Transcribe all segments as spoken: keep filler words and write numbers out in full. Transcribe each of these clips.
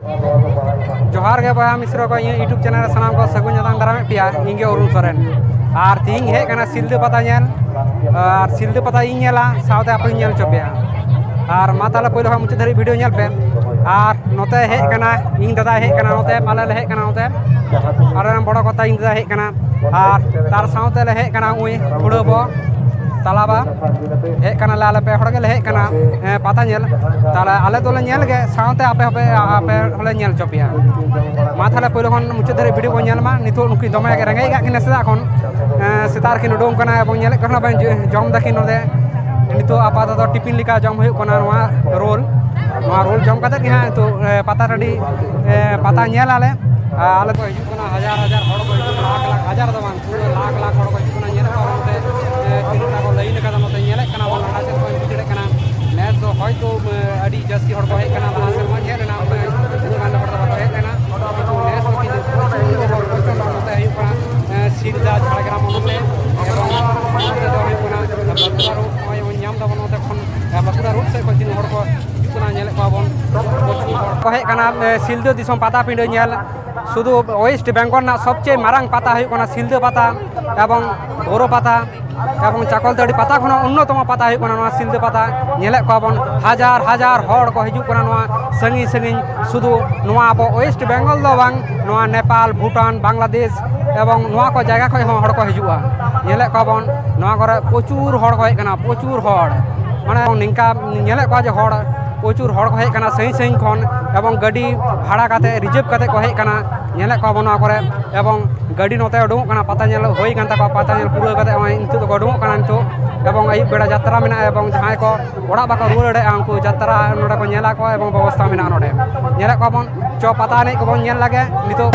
ᱡᱚᱦᱟᱨ ᱜᱮ ᱵᱚᱭᱦᱟ ᱢᱤᱥᱨᱚ ᱠᱚ, ᱤᱧᱟᱹᱜ YouTube ᱪᱮᱱᱮᱞ ᱨᱮ ᱥᱟᱱᱟᱢ ᱠᱚ ᱥᱟᱹᱜᱩᱱ ᱧᱟᱛᱟᱝ ᱫᱟᱨᱟᱢᱮᱫ ᱯᱮᱭᱟ᱾ ᱤᱧ ᱜᱮ ᱚᱨᱩᱱ ᱥᱚᱨᱮᱱ, ᱟᱨ ᱛᱤᱦᱤᱧ ᱦᱮᱡ ᱠᱟᱱᱟ ᱥᱤᱞᱫᱟᱹ ᱯᱟᱛᱟ ᱧᱮᱞ᱾ ᱟᱨ ᱥᱤᱞᱫᱟᱹ ᱯᱟᱛᱟ ᱤᱧ ᱧᱮᱞᱟ, ᱥᱟᱶᱛᱮ ᱟᱯᱮ ᱦᱚᱸᱧ ᱧᱮᱞ ᱦᱚᱪᱚ ᱯᱮᱭᱟ᱾ ᱟᱨ ᱢᱟ ᱛᱟᱦᱚᱞᱮ ᱯᱳᱭᱞᱳ ᱠᱷᱚᱱ ᱢᱩᱪᱟᱹᱫ ᱫᱷᱟᱹᱵᱤᱡ ᱵᱷᱤᱰᱤᱭᱳ ᱧᱮᱞ ᱯᱮ᱾ ᱟᱨ ᱱᱚᱛᱮ ᱦᱮᱡ ᱠᱟᱱᱟ, ᱤᱧ ᱫᱟᱫᱟᱭ ᱦᱮᱡ ᱠᱟᱱᱟ ᱱᱚᱛᱮ, ᱟᱞᱮ ᱞᱮ ᱦᱮᱡ ᱠᱟᱱᱟ ᱱᱚᱛᱮ, ᱟᱞᱮ ᱨᱮᱱ ᱵᱚᱲᱚ ᱠᱚ ᱛᱟᱭ ᱤᱧ ᱫᱟᱫᱟᱭ ᱦᱮᱡ ᱠᱟᱱᱟ᱾ ᱟᱨ ᱛᱟᱨ ᱥᱟᱶᱛᱮ ᱞᱮ ᱦᱮᱡ ᱠᱟᱱᱟ ᱩᱱᱤ ᱠᱷᱩᱲᱟᱹ ᱵᱚ ᱛᱟᱞᱟᱵᱟ, ᱦᱮᱡ ᱠᱟᱱᱟᱞᱮ, ᱟᱞᱮ ᱯᱮ ᱦᱚᱲ ᱜᱮᱞᱮ ᱦᱮᱡ ᱠᱟᱱᱟ, ᱦᱮᱸ, ᱯᱟᱛᱟ ᱧᱮᱞ᱾ ᱛᱟᱦᱚᱞᱮ ᱟᱞᱮ ᱫᱚᱞᱮ ᱧᱮᱞ ᱜᱮ, ᱥᱟᱶᱛᱮ ᱟᱯᱮ ᱦᱚᱸᱯᱮ, ᱟᱯᱮ ᱦᱚᱸᱞᱮ ᱧᱮᱞ ᱦᱚᱪᱚ ᱯᱮᱭᱟ᱾ ᱢᱟ ᱛᱟᱦᱚᱞᱮ ᱯᱳᱭᱞᱳ ᱠᱷᱚᱱ ᱢᱩᱪᱟᱹᱫ ᱫᱷᱟᱹᱨᱤᱡ ᱵᱷᱤᱰᱤᱭᱳ ᱵᱚᱱ ᱧᱮᱞ ᱢᱟ᱾ ᱱᱤᱛᱚᱜ ᱱᱩᱠᱤᱱ ᱫᱚᱢᱮ ᱜᱮ ᱨᱮᱸᱜᱮᱡ ᱠᱟᱜ ᱠᱤᱱᱟ ᱥᱮᱛᱟᱜ ᱠᱷᱚᱱ, ᱮᱸ, ᱥᱮᱛᱟᱜ ᱨᱮᱠᱤᱱ ᱩᱰᱩᱝ ᱠᱟᱱᱟ ᱮᱵᱚᱝ ᱧᱮᱞᱮᱫ ᱠᱚ ᱠᱟᱱᱟ ᱵᱮᱱ ᱡᱚᱢ ᱫᱟᱠᱤᱱ ᱱᱚᱰᱮ᱾ ᱱᱤᱛᱚᱜ ᱟᱯᱟᱛᱚᱛᱚ ᱴᱤᱯᱷᱤᱱ ᱞᱮᱠᱟ ᱡᱚᱢ ᱦᱩᱭᱩᱜ ᱠᱟᱱᱟ ᱱᱚᱣᱟ ᱨᱳᱞ᱾ ᱱᱚᱣᱟ ᱨᱳᱞ ᱡᱚᱢ ᱠᱟᱛᱮᱫ ᱜᱮ ᱦᱟᱸᱜ ᱱᱤᱛᱚᱜ, ᱮᱸ, ᱯᱟᱛᱟ ᱴᱟᱺᱰᱤ, ᱮᱸ, ᱯᱟᱛᱟ ᱧᱮᱞ ᱟᱞᱮ᱾ ᱟᱨ ᱟᱞᱮ ᱠᱚ ᱦᱤᱡᱩᱜ ᱠᱟᱱᱟ, ᱦᱟᱡᱟᱨ ᱦᱟᱡᱟᱨ ᱦᱚᱲ ᱠᱚ ᱦᱤᱡᱩᱜ ᱠᱟᱱᱟ, ᱞᱟᱠᱷ ᱞᱟᱠᱷ, ᱦᱟᱡᱟᱨ ᱫᱚ ᱵᱟᱝ, ᱯᱩᱨᱟᱹ ᱞᱟᱠᱷ ᱞᱟᱠᱷ ᱦᱚᱲ ᱠᱚ ᱦᱤᱡᱩᱜ ᱠᱟᱱᱟ᱾ ᱧᱮᱞᱮᱫ ᱠᱚᱣᱟ ᱵᱚᱱ ᱱᱚᱛᱮ, ᱮ, ᱛᱤᱱᱟᱹᱜ ᱴᱟ ᱠᱚ ᱞᱟᱭᱤᱱ ᱟᱠᱟᱫᱟ, ᱱᱚᱛᱮ ᱧᱮᱞᱮᱫ ᱠᱟᱱᱟ ᱵᱚᱱ, ᱞᱟᱦᱟ ᱥᱮᱫ ᱠᱷᱚᱱ ᱵᱩᱡᱽ ᱫᱟᱲᱮᱭᱟᱜ ᱠᱟᱱᱟ᱾ ᱱᱮᱥ ᱫᱚ ᱦᱚᱭᱛᱳ, ᱮ, ᱟᱹᱰᱤ ᱡᱟᱹᱥᱛᱤ ᱦᱚᱲ ᱠᱚ ᱦᱮᱡ ᱠᱟᱱᱟ, ᱞᱟᱦᱟ ᱥᱮᱨᱢᱟ ᱧᱮᱞ ᱮᱱᱟ, ᱚᱱᱠᱟ ᱩᱱᱟᱹᱜ ᱜᱟᱱ ᱦᱚᱲ ᱫᱚ ᱵᱟᱠᱚ ᱦᱮᱡ ᱞᱮᱱᱟ᱾ ᱠᱤᱱᱛᱩ ᱱᱮᱥ ᱫᱚ ᱠᱤᱱᱛᱩ ᱯᱨᱚᱪᱩᱨ ᱦᱚᱲ ᱯᱨᱚᱪᱚᱱᱰ ᱱᱚᱛᱮ ᱦᱩᱭᱩᱜ ᱠᱟᱱᱟ, ᱮ, ᱥᱤᱞᱫᱟ, ᱡᱷᱟᱲᱜᱨᱟᱢ ᱦᱚᱱᱚᱛ ᱨᱮ, ᱮᱵᱚᱝ ᱱᱚᱛᱮ ᱫᱚ ᱦᱩᱭᱩᱜ ᱠᱟᱱᱟ ᱵᱟᱸᱠᱩᱲᱟ ᱨᱳᱰ, ᱱᱚᱜᱼᱚᱭ ᱵᱚᱱ ᱧᱟᱢ ᱫᱟᱵᱚᱱ ᱱᱚᱛᱮ ᱠᱷᱚᱱ, ᱮ, ᱵᱟᱸᱠᱩᱲᱟ ᱨᱳᱰ ᱥᱮᱫ ᱠᱷᱚᱱ ᱛᱤᱱᱟᱹᱜ ᱦᱚᱲ ᱠᱚ ᱦᱤᱡᱩᱜ ᱠᱟᱱᱟ, ᱧᱮᱞᱮᱫ ᱠᱚᱣᱟ ᱵᱚᱱ ᱯᱨᱚᱪᱩᱨ ᱦᱚᱲ ᱠᱚ ᱦᱮᱡ ᱠᱟᱱᱟ, ᱮ, ᱥᱤᱞᱫᱟᱹ ᱫᱤᱥᱚᱢ ᱯᱟᱛᱟ ᱯᱤᱸᱰᱟᱹ ᱧᱮᱞ᱾ ᱥᱩᱫᱷᱩ ᱳᱭᱮᱥᱴ ᱵᱮᱝᱜᱚᱞ ᱨᱮᱱᱟᱜ ᱥᱚᱵᱪᱮᱭᱮ ᱢᱟᱨᱟᱝ ᱯᱟᱛᱟ ᱦᱩᱭᱩᱜ ᱠᱟᱱᱟ ᱥᱤᱞᱫᱟᱹ ᱯᱟᱛᱟ ᱮᱵᱚᱝ ᱵᱳᱨᱳ ᱯᱟᱛᱟ ᱮᱵᱚᱝ ᱪᱟᱠᱚᱞᱛᱟᱹᱲᱤ ᱯᱟᱛᱟ ᱠᱷᱚᱱ ᱦᱚᱸ ᱚᱱᱱᱚᱛᱚᱢᱚ ᱯᱟᱛᱟ ᱦᱩᱭᱩᱜ ᱠᱟᱱᱟ ᱱᱚᱣᱟ ᱥᱤᱞᱫᱟᱹ ᱯᱟᱛᱟ᱾ ᱧᱮᱞᱮᱫ ᱠᱚᱣᱟ ᱵᱚᱱ ᱦᱟᱡᱟᱨ ᱦᱟᱡᱟᱨ ᱦᱚᱲ ᱠᱚ ᱦᱤᱡᱩᱜ ᱠᱟᱱᱟ ᱱᱚᱣᱟ ᱥᱟᱺᱜᱤᱧ ᱥᱟᱺᱜᱤᱧ, ᱥᱩᱫᱷᱩ ᱱᱚᱣᱟ ᱟᱵᱚ ᱳᱭᱮᱥᱴ ᱵᱮᱝᱜᱚᱞ ᱫᱚ ᱵᱟᱝ, ᱱᱚᱣᱟ ᱱᱮᱯᱟᱞ, ᱵᱷᱩᱴᱟᱱ, ᱵᱟᱝᱞᱟᱫᱮᱥ ᱮᱵᱚᱝ ᱱᱚᱣᱟ ᱠᱚ ᱡᱟᱭᱜᱟ ᱠᱷᱚᱱ ᱦᱚᱸ ᱦᱚᱲ ᱠᱚ ᱦᱤᱡᱩᱜᱼᱟ᱾ ᱧᱮᱞᱮᱫ ᱠᱚᱣᱟ ᱵᱚᱱ ᱱᱚᱣᱟ ᱠᱚᱨᱮ ᱯᱨᱚᱪᱩᱨ ᱦᱚᱲ ᱠᱚ ᱦᱮᱡ ᱠᱟᱱᱟ, ᱯᱨᱚᱪᱩᱨ ᱦᱚᱲ, ᱢᱟᱱᱮ ᱱᱤᱝᱠᱟ ᱧᱮᱞᱮᱫ ᱠᱚᱣᱟ ᱡᱮ ᱦᱚᱲ ᱯᱨᱚᱪᱩᱨ ᱦᱚᱲ ᱠᱚ ᱦᱮᱡ ᱠᱟᱱᱟ ᱥᱟᱺᱜᱤᱧ ᱥᱟᱺᱜᱤᱧ ᱠᱷᱚᱱ, ᱮᱵᱚᱝ ᱜᱟᱹᱰᱤ ᱵᱷᱟᱲᱟ ᱠᱟᱛᱮ ᱨᱤᱡᱟᱹᱵᱷ ᱠᱟᱛᱮ ᱠᱚ ᱦᱮᱡ ᱠᱟᱱᱟ᱾ ᱧᱮᱞᱮᱫ ᱠᱚᱣᱟ ᱵᱚᱱ ᱱᱚᱣᱟ ᱠᱚᱨᱮ, ᱮᱵᱚᱝ ᱜᱟᱹᱰᱤ ᱱᱚᱛᱮ ᱩᱰᱩᱝᱚᱜ ᱠᱟᱱᱟ, ᱯᱟᱛᱟ ᱧᱮᱞ ᱦᱩᱭ ᱠᱟᱱ ᱛᱟᱠᱚᱣᱟ, ᱯᱟᱛᱟ ᱧᱮᱞ ᱯᱩᱨᱟᱹᱣ ᱠᱟᱛᱮ ᱱᱚᱜᱼᱚᱭ ᱱᱤᱛᱚᱜ ᱫᱚᱠᱚ ᱩᱰᱩᱝᱚᱜ ᱠᱟᱱᱟ ᱱᱤᱛᱚᱜ᱾ ᱮᱵᱚᱝ ᱟᱹᱭᱩᱵ ᱵᱮᱲᱟ ᱡᱟᱛᱨᱟ ᱢᱮᱱᱟᱜᱼᱟ, ᱮᱵᱚᱝ ᱡᱟᱦᱟᱸᱭ ᱠᱚ ᱚᱲᱟᱜ ᱵᱟᱠᱚ ᱨᱩᱣᱟᱹᱲ ᱫᱟᱲᱮᱭᱟᱜᱼᱟ ᱩᱱᱠᱩ ᱡᱟᱛᱨᱟ ᱱᱚᱰᱮ ᱠᱚ ᱧᱮᱞᱟ ᱠᱚ, ᱮᱵᱚᱝ ᱵᱮᱵᱚᱥᱛᱷᱟ ᱢᱮᱱᱟᱜᱼᱟ ᱱᱚᱰᱮ᱾ ᱧᱮᱞᱮᱫ ᱠᱚᱣᱟ ᱵᱚᱱ, ᱪᱚ ᱯᱟᱛᱟ ᱮᱱᱮᱡ ᱠᱚᱵᱚᱱ ᱧᱮᱞ ᱞᱟᱜᱮ ᱱᱤᱛᱚᱜ᱾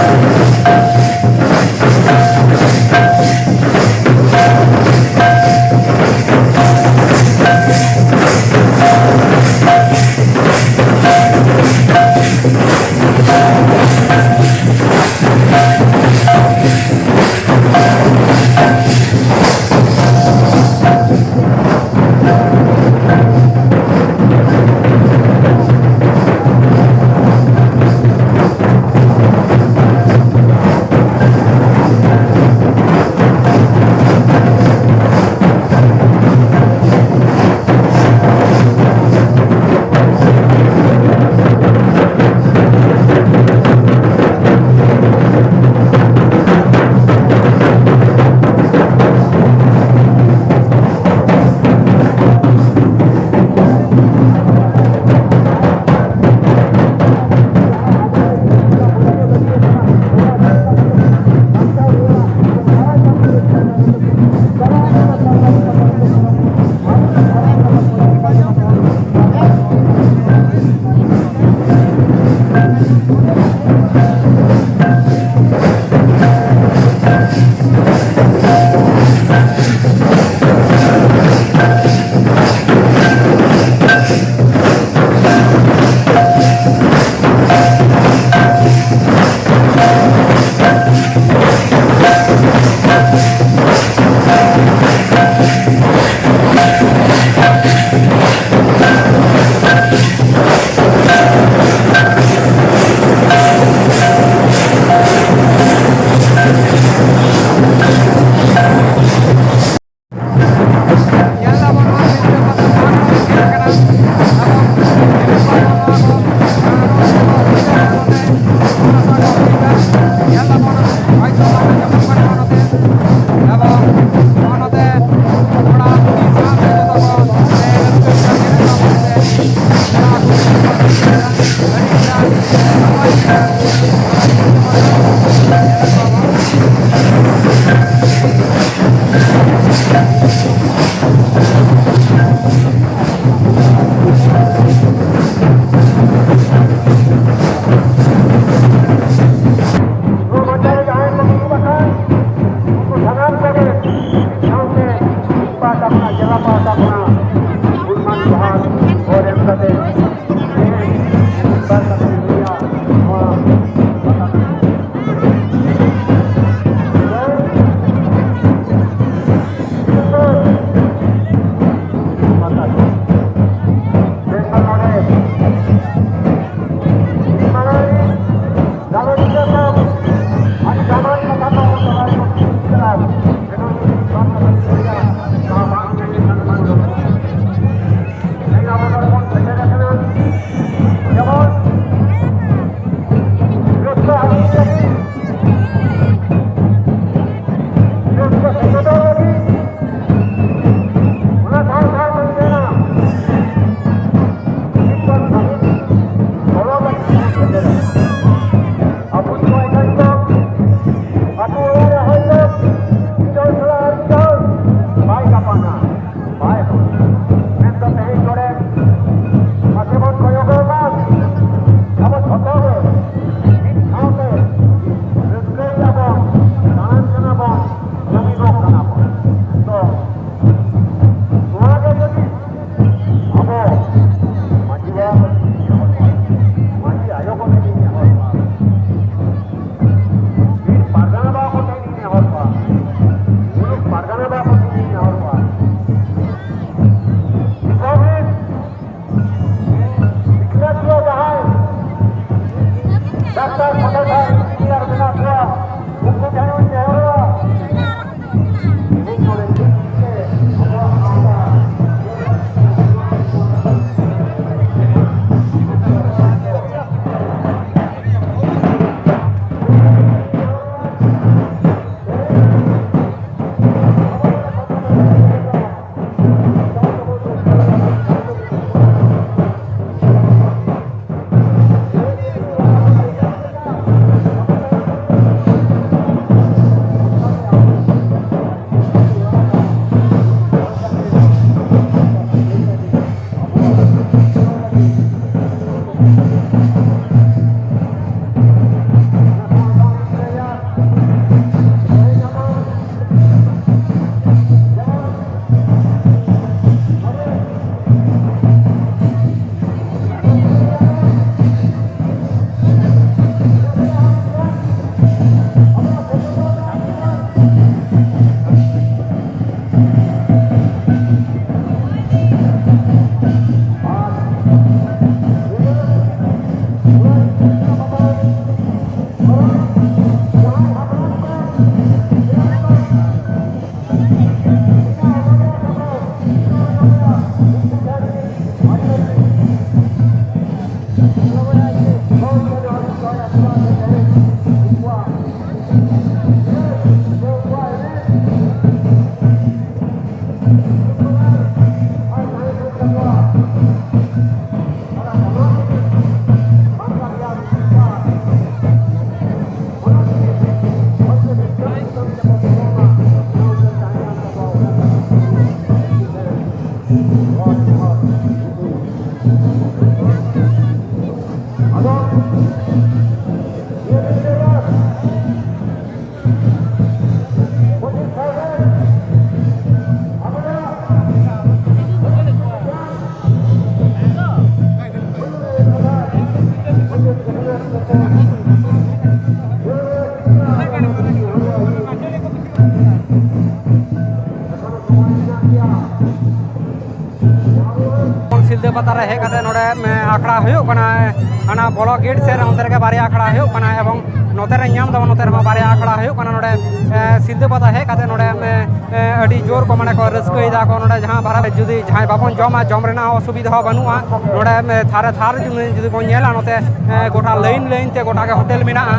ᱥᱤᱞᱫᱟᱹ ᱯᱟᱛᱟ ᱨᱮ ᱦᱮᱡ ᱠᱟᱛᱮ ᱱᱚᱰᱮ, ᱮ, ᱟᱠᱷᱲᱟ ᱦᱩᱭᱩᱜ ᱠᱟᱱᱟ, ᱦᱟᱱᱟ ᱵᱚᱞᱚᱠ ᱜᱮᱴ ᱥᱮᱫ ᱨᱮ, ᱚᱱᱛᱮ ᱨᱮᱜᱮ ᱵᱟᱨᱭᱟ ᱟᱠᱷᱲᱟ ᱦᱩᱭᱩᱜ ᱠᱟᱱᱟ᱾ ᱮᱵᱚᱝ ᱱᱚᱛᱮ ᱨᱮ ᱧᱟᱢ ᱫᱟᱵᱚᱱ, ᱱᱚᱛᱮ ᱨᱮᱦᱚᱸ ᱵᱟᱨᱭᱟ ᱟᱠᱷᱲᱟ ᱦᱩᱭᱩᱜ ᱠᱟᱱᱟ᱾ ᱱᱚᱰᱮ, ᱮ, ᱥᱤᱞᱫᱟᱹ ᱯᱟᱛᱟ ᱦᱮᱡ ᱠᱟᱛᱮ ᱱᱚᱰᱮ, ᱮ, ᱮ, ᱟᱹᱰᱤ ᱡᱳᱨ ᱠᱚ, ᱢᱟᱱᱮ, ᱠᱚ ᱨᱟᱹᱥᱠᱟᱹᱭᱮᱫᱟ ᱠᱚ᱾ ᱱᱚᱰᱮ ᱡᱟᱦᱟᱸ ᱵᱷᱟᱲᱟ ᱡᱩᱫᱤ ᱡᱟᱦᱟᱸᱭ ᱵᱟᱵᱚᱱ ᱡᱚᱢᱟ, ᱡᱚᱢ ᱨᱮᱱᱟᱜ ᱦᱚᱸ ᱚᱥᱩᱵᱤᱫᱷᱟ ᱦᱚᱸ ᱵᱟᱹᱱᱩᱜᱼᱟ᱾ ᱱᱚᱰᱮ, ᱮ, ᱛᱷᱟᱨᱮ ᱛᱷᱟᱨ ᱡᱩᱫᱤ, ᱡᱩᱫᱤ ᱵᱚᱱ ᱧᱮᱞᱟ, ᱱᱚᱛᱮ, ᱮ, ᱜᱚᱴᱟ ᱞᱟᱭᱤᱱ ᱞᱟᱭᱤᱱ ᱛᱮ ᱜᱚᱴᱟ ᱜᱮ ᱦᱳᱴᱮᱞ ᱢᱮᱱᱟᱜᱼᱟ᱾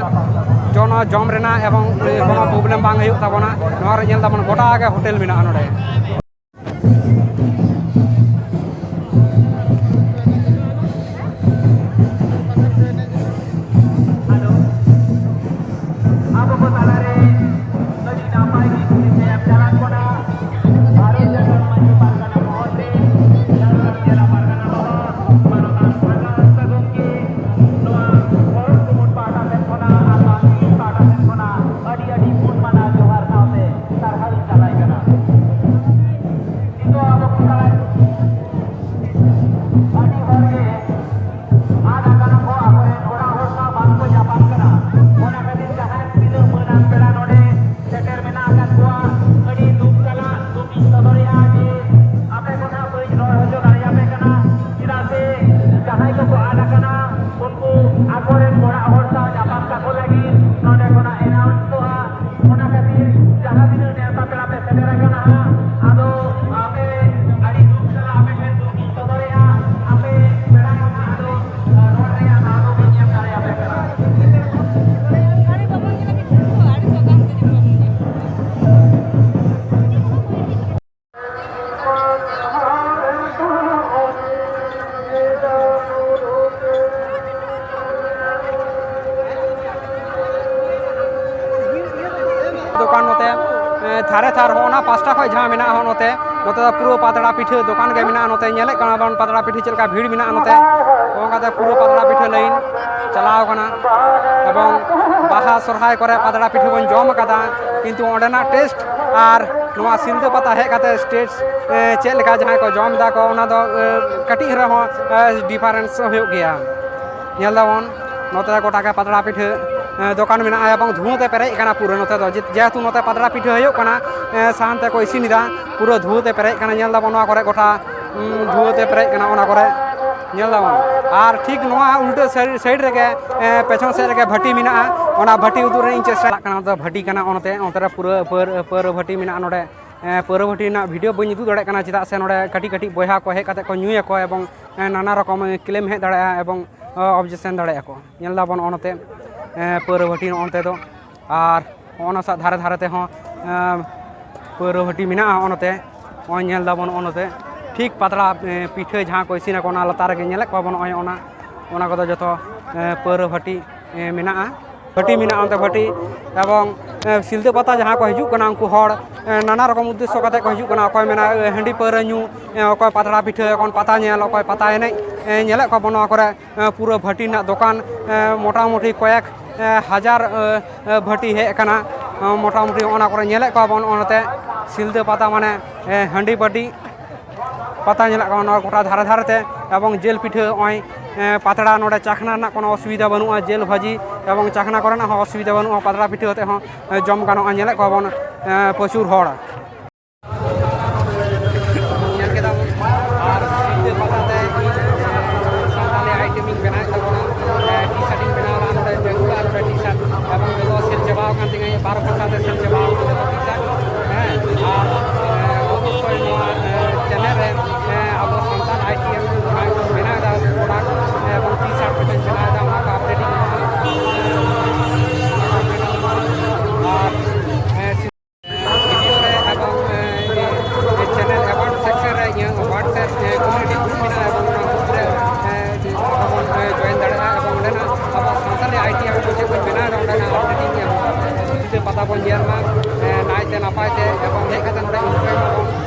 ᱡᱚᱱᱚ ᱡᱚᱢ ᱨᱮᱱᱟᱜ ᱮᱵᱚᱝ, ᱮ, ᱠᱳᱱᱳ ᱯᱨᱚᱵᱞᱮᱢ ᱵᱟᱝ ᱦᱩᱭᱩᱜ ᱛᱟᱵᱚᱱᱟ᱾ ᱱᱚᱣᱟ ᱨᱮ ᱧᱮᱞ ᱫᱟᱵᱚᱱ ᱜᱚᱴᱟ ᱜᱮ ᱦᱳᱴᱮᱞ ᱢᱮᱱᱟᱜᱼᱟ ᱱᱚᱰᱮ᱾ ᱟᱵᱚ ᱠᱚ ᱛᱟᱞᱟᱨᱮ ᱟᱹᱰᱤ ᱱᱟᱯᱟᱭ ᱜᱮ ᱠᱩᱞᱤ ᱛᱮᱭᱟᱨ ᱪᱟᱞᱟᱜ ᱠᱟᱱᱟ᱾ ᱵᱷᱟᱨᱚᱛ ᱡᱟᱠᱟᱛ ᱢᱟᱹᱡᱷᱤ ᱯᱟᱨᱜᱟᱱᱟ ᱢᱚᱦᱚᱞ ᱨᱮ, ᱡᱷᱟᱲᱜᱨᱟᱢ ᱡᱮᱞᱟ ᱯᱟᱨᱜᱟᱱᱟ ᱵᱟᱵᱟ, ᱢᱟᱱᱚᱛᱟᱱ ᱥᱟᱜᱟᱲ ᱦᱟᱸᱥᱫᱟ ᱜᱚᱢᱠᱮ, ᱱᱚᱣᱟ ᱯᱚᱨᱚᱵᱽ ᱠᱩᱢᱩᱴ ᱯᱟᱦᱴᱟ ᱥᱮᱫ ᱠᱷᱚᱱᱟᱜ ᱟᱨ ᱵᱟᱝ ᱤᱧ ᱯᱟᱦᱴᱟ ᱥᱮᱫ ᱠᱷᱚᱱᱟᱜ ᱟᱹᱰᱤ ᱟᱹᱰᱤ ᱜᱩᱱ ᱢᱟᱱᱟᱣ ᱡᱚᱦᱟᱨ ᱥᱟᱶᱛᱮ ᱥᱟᱨᱦᱟᱣ ᱤᱧ ᱪᱟᱞᱟᱭ ᱠᱟᱱᱟ᱾ ᱱᱤᱛᱚᱜ ᱟᱵᱚ ᱠᱚ ᱛᱟᱞᱟ ᱨᱮ ᱟᱹᱰᱤ ᱦᱚᱲ ᱜᱮ ᱟᱫ ᱟᱠᱟᱱᱟ ᱠᱚ, ᱟᱠᱚᱨᱮᱱ ᱚᱲᱟᱜ ᱦᱚᱲ ᱥᱟᱶ ᱵᱟᱝ ᱠᱚ ᱧᱟᱯᱟᱢ ᱠᱟᱱᱟ᱾ ᱚᱱᱟ ᱠᱷᱟᱹᱛᱤᱨ ᱡᱟᱦᱟᱸᱭ ᱛᱤᱱᱟᱹᱜ ᱢᱟᱹᱱᱟᱱ ᱯᱮᱲᱟ ᱱᱚᱰᱮ ᱥᱮᱴᱮᱨ ᱢᱮᱱᱟᱜ ᱟᱠᱟᱫ ᱠᱚᱣᱟ, ᱟᱹᱰᱤ ᱫᱩᱠ ᱥᱟᱞᱟᱜ ᱫᱩᱠ ᱤᱧ ᱥᱚᱫᱚᱨᱮᱜᱼᱟ ᱡᱮ ᱟᱯᱮ ᱠᱚ ᱥᱟᱶ ᱵᱟᱹᱧ ᱨᱚᱲ ᱦᱚᱪᱚ ᱫᱟᱲᱮᱭᱟᱯᱮ ᱠᱟᱱᱟ᱾ ᱪᱮᱫᱟᱜ ᱥᱮ ᱡᱟᱦᱟᱸᱭ ᱠᱚᱠᱚ ᱟᱫ ᱟᱠᱟᱱᱟ, ᱩᱱᱠᱩ ᱟᱠᱚᱨᱮᱱ ᱚᱲᱟᱜ ᱦᱚᱲ ᱥᱟᱶ ᱧᱟᱯᱟᱢ ᱠᱟᱠᱚ ᱞᱟᱹᱜᱤᱫ ᱱᱚᱰᱮ ᱠᱷᱚᱱᱟᱜ ᱮᱱᱟᱣᱩᱱᱥᱚᱜᱼᱟ᱾ ᱚᱱᱟ ᱠᱷᱟᱹᱛᱤᱨ ᱡᱟᱦᱟᱸ ᱛᱤᱱᱟᱹᱜ ᱱᱮᱣᱛᱟ ᱯᱮᱲᱟ ᱯᱮ ᱥᱮᱴᱮᱨ ᱟᱠᱟᱱᱟ ᱦᱟᱸᱜ, ᱟᱫᱚ ᱟᱯᱮ ᱟᱹᱰᱤ ᱫᱩᱠ ᱥᱟᱞᱟᱜ ᱟᱯᱮ ᱴᱷᱮᱱ ᱫᱩᱠ ᱤᱧ ᱥᱚᱫᱚᱨᱮᱜᱼᱟ᱾ ᱟᱯᱮ ᱯᱮᱲᱟ ᱠᱚ ᱦᱟᱸᱜ ᱟᱫᱚ, ᱟᱸ, ᱨᱚᱲ ᱨᱮᱭᱟᱜ ᱫᱟᱣ ᱫᱚ ᱵᱟᱹᱧ ᱮᱢ ᱫᱟᱲᱮᱭᱟᱯᱮ ᱠᱟᱱᱟ᱾ ᱫᱚᱠᱟᱱ ᱱᱚᱛᱮ, ᱮ, ᱛᱷᱟᱨᱮ ᱛᱷᱟᱨ ᱦᱚᱸ ᱚᱱᱟ ᱯᱟᱥᱴᱟ ᱠᱷᱚᱱ ᱡᱟᱦᱟᱸ ᱢᱮᱱᱟᱜᱼᱟ, ᱦᱚᱸ ᱱᱚᱛᱮ ᱱᱚᱛᱮ ᱫᱚ ᱯᱩᱨᱟᱹ ᱯᱟᱛᱲᱟ ᱯᱤᱴᱷᱟᱹ ᱫᱚᱠᱟᱱ ᱜᱮ ᱢᱮᱱᱟᱜᱼᱟ᱾ ᱱᱚᱛᱮ ᱧᱮᱞᱮᱫ ᱠᱟᱱᱟ ᱵᱚᱱ ᱯᱟᱛᱲᱟ ᱯᱤᱴᱷᱟᱹ ᱪᱮᱫ ᱞᱮᱠᱟ ᱵᱷᱤᱲ ᱢᱮᱱᱟᱜᱼᱟ ᱱᱚᱛᱮ᱾ ᱚᱱᱠᱟᱛᱮ ᱯᱩᱨᱟᱹ ᱯᱟᱛᱲᱟ ᱯᱤᱴᱷᱟᱹ ᱞᱟᱭᱤᱱ ᱪᱟᱞᱟᱣ ᱠᱟᱱᱟ᱾ ᱮᱵᱚᱝ ᱵᱟᱦᱟ ᱥᱚᱨᱦᱟᱭ ᱠᱚᱨᱮ ᱯᱟᱛᱲᱟ ᱯᱤᱴᱷᱟᱹ ᱵᱚᱱ ᱡᱚᱢ ᱟᱠᱟᱫᱟ, ᱠᱤᱱᱛᱩ ᱚᱸᱰᱮᱱᱟᱜ ᱴᱮᱥᱴ ᱟᱨ ᱱᱚᱣᱟ ᱥᱤᱞᱫᱟᱹ ᱯᱟᱛᱟ ᱦᱮᱡ ᱠᱟᱛᱮ ᱴᱮᱥᱴ ᱪᱮᱫ ᱞᱮᱠᱟ ᱡᱟᱦᱟᱸᱭ ᱠᱚ ᱡᱚᱢ ᱮᱫᱟ ᱠᱚ, ᱚᱱᱟ ᱫᱚ ᱠᱟᱹᱴᱤᱡ ᱨᱮᱦᱚᱸ ᱰᱤᱯᱷᱟᱨᱮᱱᱥ ᱦᱩᱭᱩᱜ ᱜᱮᱭᱟ᱾ ᱧᱮᱞ ᱫᱟᱵᱚᱱ ᱱᱚᱛᱮ ᱜᱚᱴᱟ ᱜᱮ ᱯᱟᱛᱲᱟ ᱯᱤᱴᱷᱟᱹ ᱫᱚᱠᱟᱱ ᱢᱮᱱᱟᱜᱼᱟ ᱮᱵᱚᱝ ᱫᱷᱩᱣᱟᱹ ᱛᱮ ᱯᱮᱨᱮᱡ ᱟᱠᱟᱱᱟ ᱯᱩᱨᱟᱹ ᱱᱚᱛᱮ ᱫᱚ᱾ ᱡᱮᱦᱮᱛᱩ ᱱᱚᱛᱮ ᱯᱟᱛᱲᱟ ᱯᱤᱴᱷᱟᱹ ᱦᱩᱭᱩᱜ ᱠᱟᱱᱟ, ᱥᱟᱦᱟᱱ ᱛᱮᱠᱚ ᱤᱥᱤᱱ ᱮᱫᱟ, ᱯᱩᱨᱟᱹ ᱫᱷᱩᱣᱟᱹ ᱛᱮ ᱯᱮᱨᱮᱡ ᱟᱠᱟᱱᱟ᱾ ᱧᱮᱞ ᱫᱟᱵᱚᱱ ᱱᱚᱣᱟ ᱠᱚᱨᱮ ᱜᱚᱴᱟ ᱫᱷᱩᱣᱟᱹ ᱛᱮ ᱯᱮᱨᱮᱡ ᱟᱠᱟᱱᱟ ᱚᱱᱟ ᱠᱚᱨᱮ᱾ ᱧᱮᱞ ᱫᱟᱵᱚᱱ ᱟᱨ ᱴᱷᱤᱠ ᱱᱚᱣᱟ ᱩᱞᱴᱟᱹ ᱥᱟᱭᱤᱰ ᱨᱮᱜᱮ ᱯᱮᱪᱷᱚᱱ ᱥᱮᱫ ᱨᱮᱜᱮ ᱵᱷᱟᱹᱴᱤ ᱢᱮᱱᱟᱜᱼᱟ᱾ ᱚᱱᱟ ᱵᱷᱟᱹᱴᱤ ᱩᱫᱩᱜ ᱨᱮ ᱤᱧ ᱪᱮᱥᱴᱟ ᱪᱟᱞᱟᱜ ᱠᱟᱱᱟ᱾ ᱱᱚᱛᱮ ᱵᱷᱟᱹᱴᱤ ᱠᱟᱱᱟ, ᱚᱱᱟᱛᱮ ᱚᱱᱛᱮ ᱨᱮ ᱯᱩᱨᱟᱹ ᱯᱟᱹᱨ- ᱯᱟᱹᱣᱨᱟᱹ ᱵᱷᱟᱹᱴᱤ ᱢᱮᱱᱟᱜᱼᱟ ᱱᱚᱰᱮ᱾ ᱯᱟᱹᱣᱨᱟᱹ ᱵᱷᱟᱹᱴᱤ ᱨᱮᱱᱟᱜ ᱵᱷᱤᱰᱤᱭᱳ ᱵᱟᱹᱧ ᱩᱫᱩᱜ ᱫᱟᱲᱮᱭᱟᱜ ᱠᱟᱱᱟ, ᱪᱮᱫᱟᱜ ᱥᱮ ᱱᱚᱰᱮ ᱠᱟᱹᱴᱤᱡ ᱠᱟᱹᱴᱤᱡ ᱵᱚᱭᱦᱟ ᱠᱚ ᱦᱮᱡ ᱠᱟᱛᱮ ᱠᱚ ᱧᱩᱭᱟᱠᱚ ᱮᱵᱚᱝ ᱱᱟᱱᱟ ᱨᱚᱠᱚᱢ ᱠᱞᱮᱢ ᱦᱮᱡ ᱫᱟᱲᱮᱭᱟᱜᱼᱟ ᱮᱵᱚᱝ ᱚᱵᱡᱮᱠᱥᱮᱱ ᱫᱟᱲᱮᱭᱟᱜᱼᱟ ᱠᱚ᱾ ᱧᱮᱞ ᱫᱟᱵᱚᱱ ᱱᱚᱜᱼᱚ ᱱᱚᱛᱮ ᱯᱟᱹᱣᱨᱟᱹ ᱵᱷᱟᱹᱴᱤ ᱱᱚᱜᱼᱚ ᱱᱚᱛᱮ ᱫᱚ, ᱟᱨ ᱱᱚᱜᱼᱚ ᱱᱟ ᱥᱟᱜ ᱫᱷᱟᱨᱮ ᱫᱷᱟᱨᱮ ᱛᱮᱦᱚᱸ ᱯᱟᱹᱣᱨᱟᱹ ᱵᱷᱟᱹᱴᱤ ᱢᱮᱱᱟᱜᱼᱟ᱾ ᱱᱚᱜᱼᱚ ᱱᱚᱛᱮ ᱱᱚᱜᱼᱚᱭ ᱧᱮᱞ ᱫᱟᱵᱚᱱ ᱱᱚᱜᱼᱚ ᱱᱚᱛᱮ ᱴᱷᱤᱠ ᱯᱟᱛᱲᱟ ᱯᱤᱴᱷᱟᱹ ᱡᱟᱦᱟᱸ ᱠᱚ ᱤᱥᱤᱱᱟᱠᱚ ᱚᱱᱟ ᱞᱟᱛᱟᱨ ᱨᱮᱜᱮ ᱧᱮᱞᱮᱫ ᱠᱚᱣᱟ ᱵᱚᱱ ᱱᱚᱜᱼᱚᱭ ᱚᱱᱟ, ᱚᱱᱟ ᱠᱚᱫᱚ ᱡᱚᱛᱚ ᱯᱟᱹᱣᱨᱟᱹ ᱵᱷᱟᱹᱴᱤ ᱢᱮᱱᱟᱜᱼᱟ᱾ ᱵᱷᱟᱹᱴᱤ ᱢᱮᱱᱟᱜᱼᱟ ᱚᱱᱛᱮ ᱵᱷᱟᱹᱴᱤ ᱮᱵᱚᱝ ᱥᱤᱞᱫᱟᱹ ᱯᱟᱛᱟ ᱡᱟᱦᱟᱸ ᱠᱚ ᱦᱤᱡᱩᱜ ᱠᱟᱱᱟ ᱩᱱᱠᱩ ᱦᱚᱲ ᱱᱟᱱᱟ ᱨᱚᱠᱚᱢ ᱩᱫᱽᱫᱮᱥᱥᱚ ᱠᱟᱛᱮ ᱠᱚ ᱦᱤᱡᱩᱜ ᱠᱟᱱᱟ᱾ ᱚᱠᱚᱭ ᱢᱮᱱᱟ ᱦᱟᱺᱰᱤ ᱯᱟᱹᱣᱨᱟᱹ ᱧᱩ, ᱚᱠᱚᱭ ᱯᱟᱛᱲᱟ ᱯᱤᱴᱷᱟᱹ, ᱚᱠᱚᱭ ᱯᱟᱛᱟ ᱧᱮᱞ, ᱚᱠᱚᱭ ᱯᱟᱛᱟ ᱮᱱᱮᱡ᱾ ᱧᱮᱞᱮᱫ ᱠᱚᱣᱟ ᱵᱚᱱ ᱱᱚᱣᱟ ᱠᱚᱨᱮ ᱯᱩᱨᱟᱹ ᱵᱷᱟᱹᱴᱤ ᱨᱮᱱᱟᱜ ᱫᱚᱠᱟᱱ ᱢᱚᱴᱟᱢᱩᱴᱤ ᱠᱚᱭᱮᱠ ᱦᱟᱡᱟᱨ ᱵᱷᱟᱹᱴᱤ ᱦᱮᱡ ᱟᱠᱟᱱᱟ᱾ ᱢᱚᱴᱟᱢᱩᱴᱤ ᱚᱱᱟ ᱠᱚᱨᱮ ᱧᱮᱞᱮᱫ ᱠᱚᱣᱟ ᱵᱚᱱ ᱚᱱᱟᱛᱮ ᱥᱤᱞᱫᱟᱹ ᱯᱟᱛᱟ ᱢᱟᱱᱮ ᱦᱟᱺᱰᱤ ᱵᱟᱹᱴᱤ ᱯᱟᱛᱟ ᱧᱮᱞᱚᱜ ᱠᱟᱱᱟ ᱱᱚᱣᱟ ᱜᱚᱴᱟ ᱫᱷᱟᱨᱮ ᱫᱷᱟᱨᱮ ᱛᱮ᱾ ᱮᱵᱚᱝ ᱡᱤᱞ ᱯᱤᱴᱷᱟᱹ ᱱᱚᱜᱼᱚᱭ ᱯᱟᱛᱲᱟ ᱱᱚᱰᱮ ᱪᱟᱠᱷᱱᱟ ᱨᱮᱱᱟᱜ ᱠᱳᱱᱳ ᱚᱥᱩᱵᱤᱫᱷᱟ ᱵᱟᱹᱱᱩᱜᱼᱟ, ᱡᱤᱞ ᱵᱷᱟᱹᱡᱤ ᱮᱵᱚᱝ ᱪᱟᱠᱷᱱᱟ ᱠᱚᱨᱮᱱᱟᱜ ᱦᱚᱸ ᱚᱥᱩᱵᱤᱫᱷᱟ ᱵᱟᱹᱱᱩᱜᱼᱟ᱾ ᱯᱟᱛᱲᱟ ᱯᱤᱴᱷᱟᱹ ᱠᱟᱛᱮ ᱦᱚᱸ ᱡᱚᱢ ᱜᱟᱱᱚᱜᱼᱟ᱾ ᱧᱮᱞᱮᱫ ᱠᱚᱣᱟ ᱵᱚᱱ ᱯᱨᱚᱪᱩᱨ ᱦᱚᱲ᱾ ᱧᱮᱞ ᱠᱮᱫᱟ ᱵᱚᱱ ᱟᱨ ᱥᱤᱞᱫᱟᱹ ᱯᱟᱛᱟ ᱛᱮ ᱥᱟᱱᱛᱟᱲᱤ ᱟᱭᱴᱮᱢ ᱤᱧ ᱵᱮᱱᱟᱣᱮᱫ ᱛᱟᱵᱚᱱᱟ᱾ ᱴᱤ ᱥᱟᱨᱴ ᱤᱧ ᱵᱮᱱᱟᱣ ᱞᱮᱫᱟ ᱱᱚᱰᱮ ᱡᱟᱹᱝᱜᱩ ᱟᱨ ᱱᱚᱰᱮ ᱴᱤ ᱥᱟᱨᱴ ᱮᱵᱚᱝ ᱡᱚᱛᱚ ᱥᱮᱞ ᱪᱟᱵᱟᱣ ᱟᱠᱟᱱ ᱛᱤᱧᱟᱹ, ᱵᱟᱨᱚ ᱯᱚᱭᱥᱟ ᱛᱮ ᱥᱮᱞ ᱪᱟᱵᱟᱣ ᱟᱠᱟᱱ ᱛᱤᱧᱟᱹ ᱴᱤ ᱥᱟᱨᱴ᱾ ᱦᱮᱸ, ᱟᱨ ᱚᱵᱚᱥᱥᱳᱭ ᱱᱚᱣᱟ ᱪᱮᱱᱮᱞ ᱨᱮ ᱟᱵᱚ ᱥᱟᱱᱛᱟᱲ ᱟᱭᱴᱮᱢ ᱵᱮᱱᱟᱣ ᱮᱫᱟ, ᱯᱨᱚᱰᱟᱠᱴ ᱮᱵᱚᱝ ᱴᱤ ᱥᱟᱨᱴ ᱠᱚ ᱵᱮᱱᱟᱣ ᱮᱫᱟ, ᱚᱱᱟ ᱠᱚ ᱟᱯᱰᱮᱴ ᱤᱧ ᱮᱢᱟ᱾ ᱟᱨ ᱵᱷᱤᱰᱤᱭᱳ ᱨᱮ ᱮᱵᱚᱝ ᱪᱮᱱᱮᱞ ᱮᱵᱟᱣᱩᱴ ᱥᱮᱠᱥᱚᱱ ᱨᱮ ᱤᱧᱟᱹᱜ WhatsApp ᱠᱚᱢᱤᱭᱩᱱᱤᱴᱤ ᱜᱨᱩᱯ ᱢᱮᱱᱟᱜᱼᱟ ᱮᱵᱚᱝ ᱚᱱᱟ ᱜᱨᱩᱯ ᱨᱮ ᱟᱵᱚ ᱵᱚᱱ ᱡᱚᱭᱮᱱ ᱫᱟᱲᱮᱭᱟᱜᱼᱟ ᱮᱵᱚᱝ ᱚᱸᱰᱮᱱᱟᱜ ᱟᱵᱚ ᱥᱟᱱᱛᱟᱲᱤ ᱟᱭᱴᱮᱢ ᱠᱚ ᱪᱮᱫ ᱵᱚᱱ ᱵᱮᱱᱟᱣ ᱮᱫᱟ ᱚᱸᱰᱮᱱᱟᱜ ᱟᱯᱰᱮᱴ ᱤᱧ ᱮᱢᱟ᱾ ᱯᱟᱛᱟ ᱵᱚᱱ ᱧᱮᱞ ᱢᱟ ᱱᱟᱭᱛᱮ ᱱᱟᱯᱟᱭ ᱛᱮ ᱮᱵᱚᱝ ᱦᱮᱡ ᱠᱟᱛᱮ ᱱᱚᱰᱮ ᱤᱱᱡᱚᱭ ᱢᱟᱵᱚᱱ᱾